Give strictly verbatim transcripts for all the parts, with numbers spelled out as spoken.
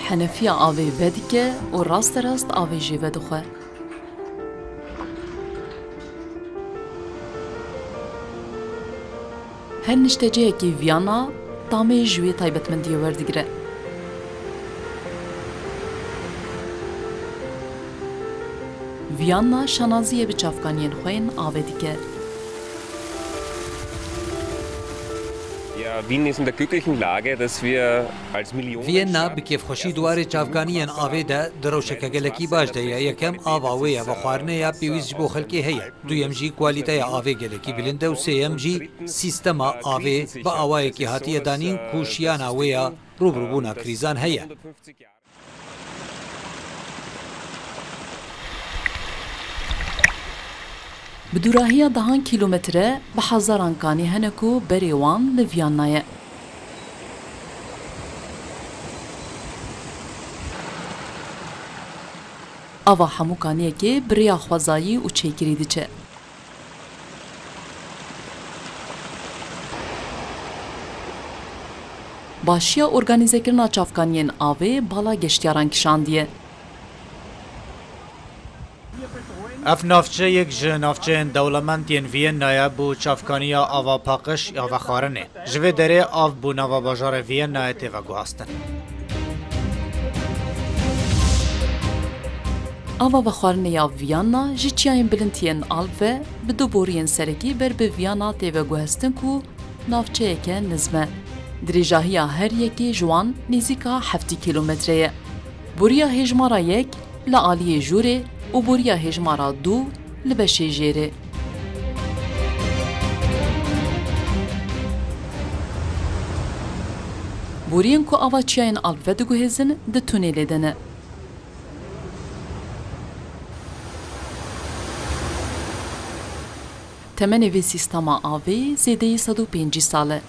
Henefiya avê vedike û rasterast avê jê vedixwe. Her niştecihekî Viyana tamê ji wê taybetmendiyê werdigire. Viyana şanaziyê bi çavkaniyên xwe yên avê dike. Ja, Wien ist in der glücklichen Lage, dass wir als Millionen Viyana bi kêfxweşî di warê çavkaniyên avê de di rewşeke gelekî baş de ye. Yekem, ava wê ya vexwarinê ya pêwîst ji bo xelkê heye. Duyem jî, kwalîteya avê gelekî bilind e û sêyem jî, sîstema avê bi awayekî hatiye danîn ku şiyana wê ya rûbirûbûna krîzan heye. Bi dûrahiya dehan kîlometre, bi hezaran kanî hene ku berê wan li Viyana ye. Ava hemû kaniyekê bi rêya xwezayî û çêkirî diçe. Başiya organîzekirina çavkaniyên avê bala geştyaran kişandiye. Ev navçe yek ji navçeyên dewlemend yên Viyennayê ye bo çavkaniya ava paqij ya vexwarinê. Ji vê derê av bo nava bajarê Viyennayê tê veguhastin. Ava vexwarinê ya Viyana ji çiyayên bilind yên Alp ve bi du boriyên serekî ber bi Viyana tê veguhestin ku navçeyeke nizm e. Dirêjahiya her yekê ji wan nêzîka heftê kîlometre ye. Boriya hêjmara yek li aliyê jûrê û boriya hêjmara du li beşê jêrê. Boriyên ku ava çiyayên Alp vediguhêzin di tunelê de ne. Temenê vê sîstema avê zêdeyî sed û pêncî sal e.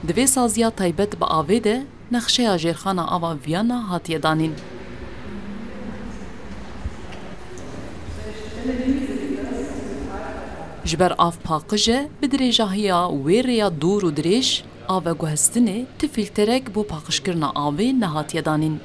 Di vê saziya taybet bi avê de nexşeya jêrxana ava Viyana hatiye danîn. Ji ber av paqij e, bi dirêjahiya wê rêya dûr û dirêj a veguhestinê ti fîlterek bo paqijkirina avê nehatiye danîn.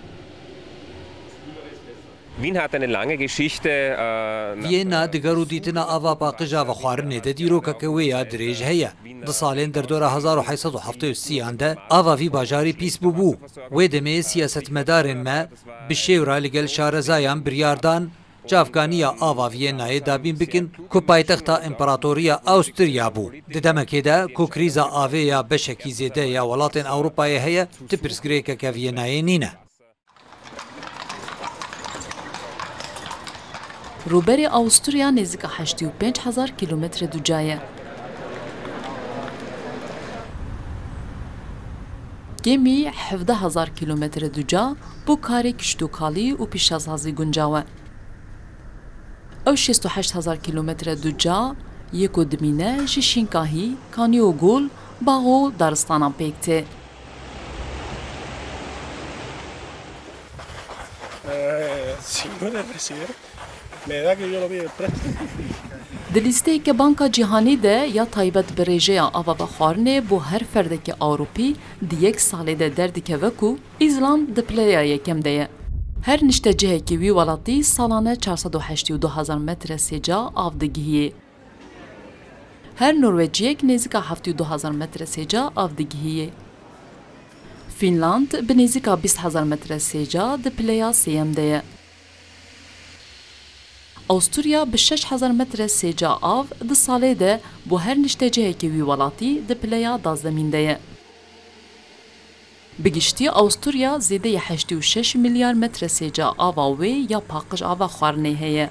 Wien hat eine lange Geschichte, äh, Viyana di ger û dîtina ava paqij a vexwarinê de dîrokeke wê ya dirêj heye. Di salên derdora hezar û heyt sed û heftê û sêyan de ava vî bajarî pîs bûbû. Wê demê siyasetmedarên me bi şêwra li gel şarezayan biryar dan çavkaniya ava Viyennayê dabîn bikin ku paytexta Împaratoriya Awusturya bû. Di demekê de ku krîza avê ya beşekî zêde ya welatên Ewropayê heye, ti pirsgirêkeke Viyennayê nîne. Rûberê Awusturya nêzîka heştê û pênc hezar kîlometre duca ye. Kêmî hevdeh hezar kîlometre duca bo karê kiştûkalî û pîşasazî guncaw e. Ew şêst û heşt hezar kîlometre duca yê ku dimîne ji Şînkahî, Kanî û Gul, bax û daristanan pêk tê. Eh, si puede recibir. Me da que yo lo voy a prestar. Di lîsteyeke Banka Cîhanî de ya taybet bi rêjeya ava vexwarinê bo her ferdekî Ewropî di yek salê de derdikeve ku Îsland di pileya yekem de ye. Her niştecihekî wî welatî salane çar sed û heştê û du hezar metre sêca av digihiyê. Her Norweciyek nêzîka heftê û du hezar metre sêca av digihiyê. Fînland bi nêzîka bîst hezar metre sêca di pileya sêyem de ye. Awusturya bi şeş hezar metre sêca av di salê de bo her niştecihekî wî welatî di pileya dazdemîn de ye. Bi giştî Awusturya zêdeyî heştê û şeş milyar metre sêca ava wê ya paqij ava xwarinê heye.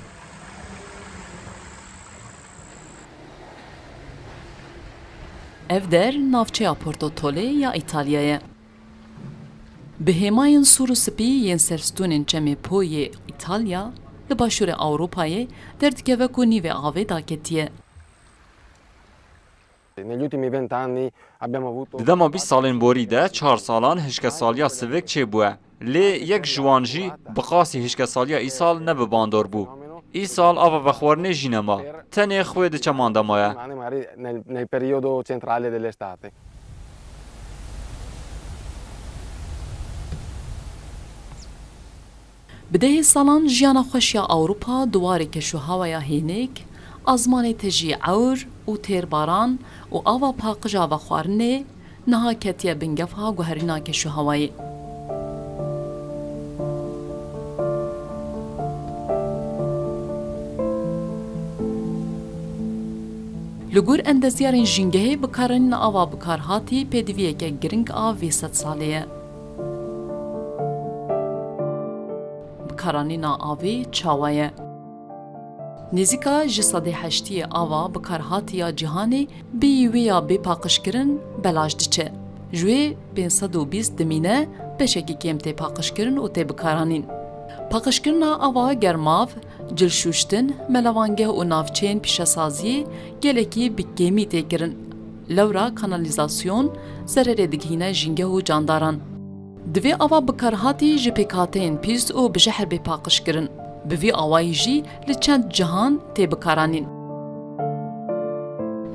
Ev der navçeya Porto Tollê ya Îtalyayê ye. Bi hêmayên sor û spî yên ser stûnên Çemê Po yê Îtalya li başûrê Ewropayê derdikeve ku nîvê avê daketiye. Negli ultimi venti anni abbiamo avuto Di dema bîst salên borî de çar salan hişkesaliya sivik çêbûye. Lê yek ji wan jî bi qasî hişkesaliya îsal ne bi bandor bû. Îsal ava vexwarinê jî nema. Tenê xwê di çeman de maye. Nel, nel periodo centrale dell'estate. Bi dehê salan jiyana xweş ya Ewropa di warê keşûhewaya hênik, azmanê tejî ewr û têrbaran û ava paqij a vexwarinê niha ketiye bingefa guherîna keşûhewayê. Li gor endezyarên jîngehê, bikaranîna ava bikarhatî pêdiviyeke giring a vê sedsalê ye. Bikaranîna avê çawa ye? Nêzîka ji sedê heştiyê ava bikarhatî ya cîhanê bêyî wê ya bê paqijkirin belaş diçe. Ji wê pênc sed û bîst dimîne, beşekî kêm tê paqijkirin û tê bikaranîn. Paqijkirina ava germav, cilşûştin, melewangeh û navçeyên pîşesaziyê gelekî bi kêmî tê kirin. Lewra kanalîzasyon zererê digihîne jîngeh û candaran. Divê ava bikarhatî ji pêkhateyên pîs û bi jehr bê paqijkirin. Bi vî awayî jî li çend cihan tê bikaranîn.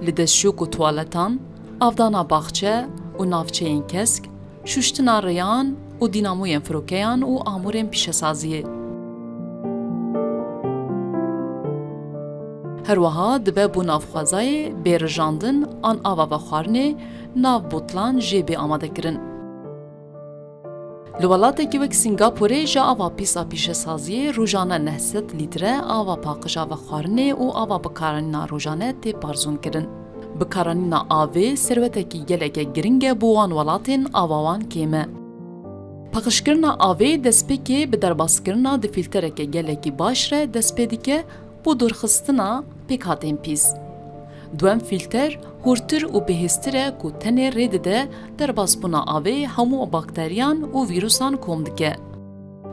Li destşûk û tuwaletan, avdana baxçe û navçeyên kesk, şûştina rêyan û dînamoyên firokeyan û amûrên pîşesaziyê. Her wiha dibe bo navxwezayê bê rijandin an ava vexwarinê nav botlan jê bê amadekirin. Li welatekî wek Sîngapûrê ji ava pîs a pîşesaziyê rojane neh sed lître ava paqij a vexwarinê û ava bikaranîna rojane tê parzûnkirin. Bikaranîna avê serwetekî geleke giring e bo wan welatên ava wan kêm e. Paqijkirina avê destpêkê bi derbaskirina di fîltereke gelekî baş re dest pê dike bo dorxistina pêkhatên pîs. Duem fîlter hûrtir û bihêztir e ku tenê rê dide derbasbûna avê hemû bakteriyan û vîrusan kom dike.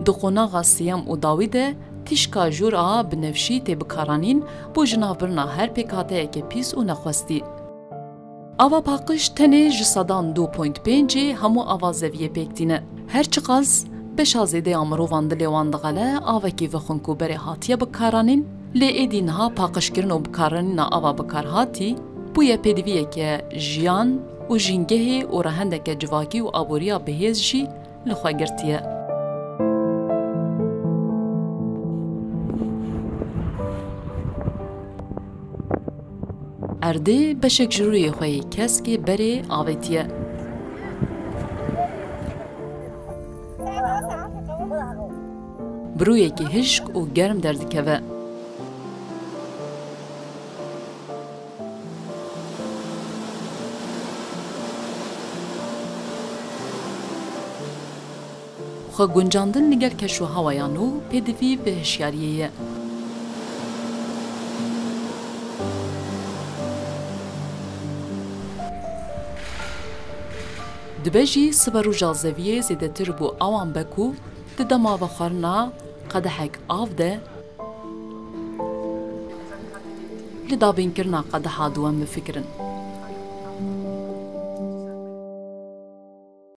Di qonaxa sêyem û dawî de tîşka jûr a binevşî tê bikaranîn bo jinavbirina her pêkhateyeke pîs û nexwestî. Ava paqij tenê ji sedan du point pêncê hemû ava zeviyê pêk tîne. Her çiqas beşa zêde ya mirovan dilê wan dixele, avekî vexwin ku berê hatiye bikaranîn, lê êdî niha paqijkirin û bikaranîna ava bikarhatî bûye pêdiviyeke jiyan û jîngehê û rehendeke civakî û aboriya bihêz jî li xwe girtiye. Erdê beşek ji rûyê xwe yê keskê berê avêtiye. Bi rûyekî hişk û germ derdikeve. Xwe guncandin li gel keşûhewayan û pêdivî bi hişyariyê ye. Dibe jî siberoja zeviyê zêdetir bo awan be ku di dema vexwarina qedehek av de li dabînkirina qedeha duwem bifikirin.